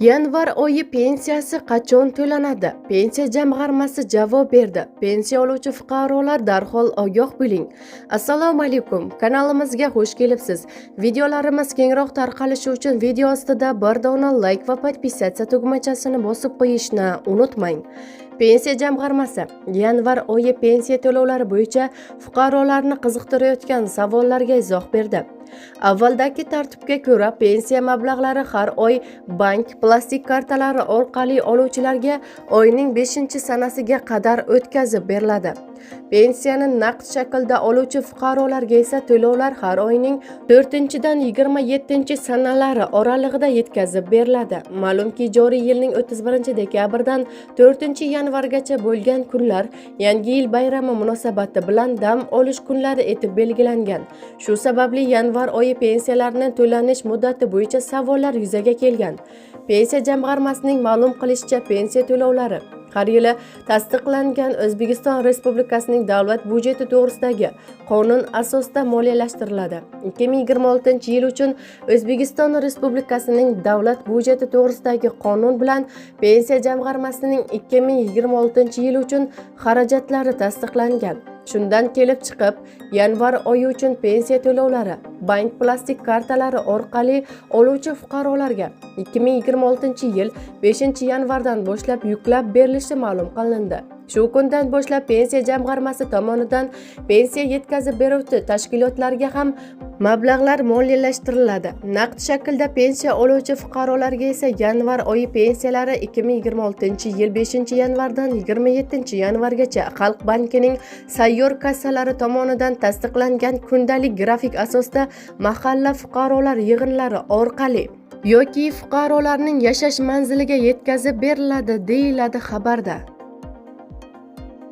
Yanvar oyi pensiyasi qachon to'lanadi? Pensiya jamg'armasi javob berdi. Pensiya oluvchi fuqarolar, darhol ogoh bo'ling. Assalomu alaykum. Kanalimizga xush kelibsiz. Videolarimiz kengroq tarqalishi uchun video ostida bir dona like va подписаться tugmachasini bosib qo'yishni unutmang. Pensiya jamg'armasi yanvar oyi pensiya to'lovlari bo'yicha fuqarolarni qiziqtirayotgan savollarga izoh berdi. Avvaldagi tartibga ko'ra, pensiya mablag'lari har oy bank plastik kartalari orqali oluvchilarga oyning 5 sanasiga qadar o'tkazib beriladi. Pensiyani naqd shaklda oluvchi fuqarolarga esa to'lovlar har oyning 4-dan 27 sanalari oralig'ida yetkazib beriladi. Ma'lumki, joriy yilning 31 dekabrdan 4 yanvargacha bo'lgan kunlar Yangi yil bayrami munosabati bilan dam olish kunlari etib belgilangan. Shu sababli yanvar oyi pensiyalarini to'lanish muddati bo'yicha savollar yuzaga kelgan. Pensiya jamg'armasining ma'lum qilishicha, pensiya to'lovlari har yili tasdiqlangan O'zbekiston Respublikasining davlat byudjeti to'g'risidagi qonun asosida moliyalashtiriladi. 2026 yil uchun O'zbekiston Respublikasining davlat byudjeti to'g'risidagi qonun bilan Pensiya jamg'armasining 2026 yil uchun xarajatlari tasdiqlangan. Shundan kelib chiqib, yanvar oyi uchun pensiya to'lovlari bank plastik kartalari orqali oluvchi fuqarolarga 2026 yil 5 yanvardan boshlab yuklab berilishi ma'lum qilindi. Shu kundan boshlab Pensiya jamg'armasi tomonidan pensiya yetkazib beruvchi tashkilotlarga ham mablag'lar moliyalashtiriladi. Naqd shaklda pensiya oluvchi fuqarolarga esa yanvar oyi pensiyalari 2026 yil 5 yanvardan 27 yanvargacha Xalq bankining sayyor kassalari tomonidan tasdiqlangan kundalik grafik asosida mahalla fuqarolar yig'inlari orqali yoki fuqarolarning yashash manziliga yetkazib beriladi, deyiladi xabarda.